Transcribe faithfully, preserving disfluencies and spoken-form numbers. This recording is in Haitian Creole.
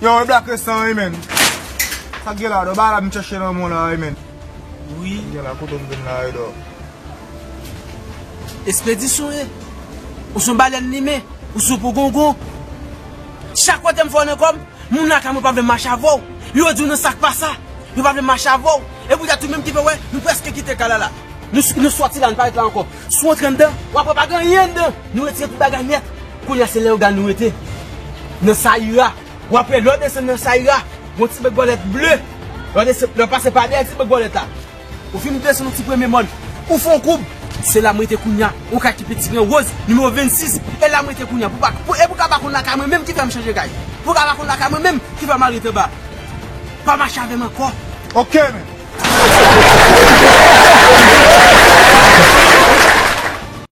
Yo, e Black Restan wi, men. Sa k gen la, dò, ba la m chèche nan mwen la wi, men. Wi. Gen la, kote m vin la, e dò. Espedisyon e. Ou se yon balèn limen. Ou se yon pogongon. Chak kote m fè w nan kò m, moun lakay mwen pa vle mache avè w. Yo di w nan sa k pa sa. Yo pa vle mache avè w. E poutèt ou menm ki fè wè, nou prèske kite kay la la. Nou, nou sòti la, nou pa ret la ankò. Si w antre anndan, w ap wè pa gen anyen anndan. Nou retire tout bagay nèt. Kounye a se Leyogàn nou rete. Nan Sayira. W ap wè, lè w desann nan Sayira, gon ti bèk bòlèt ble. Lè w desann, lè w pase pa dèyè ti bèk bòlèt la. Ou fin desann yon ti premye mòn. Ou fè yon koub. Se la m rete kounye a. Yon kay ki pi ti gen woz, nimewo vennsis. E la m rete kounye a. Pou pa, pou, e pou ka pa konn lakay mwen menm ki fè m chanje kay. Pou ka pa konn lakay mwen menm ki fè m al rete anba. Pa mache avè m ankò. Ok, men.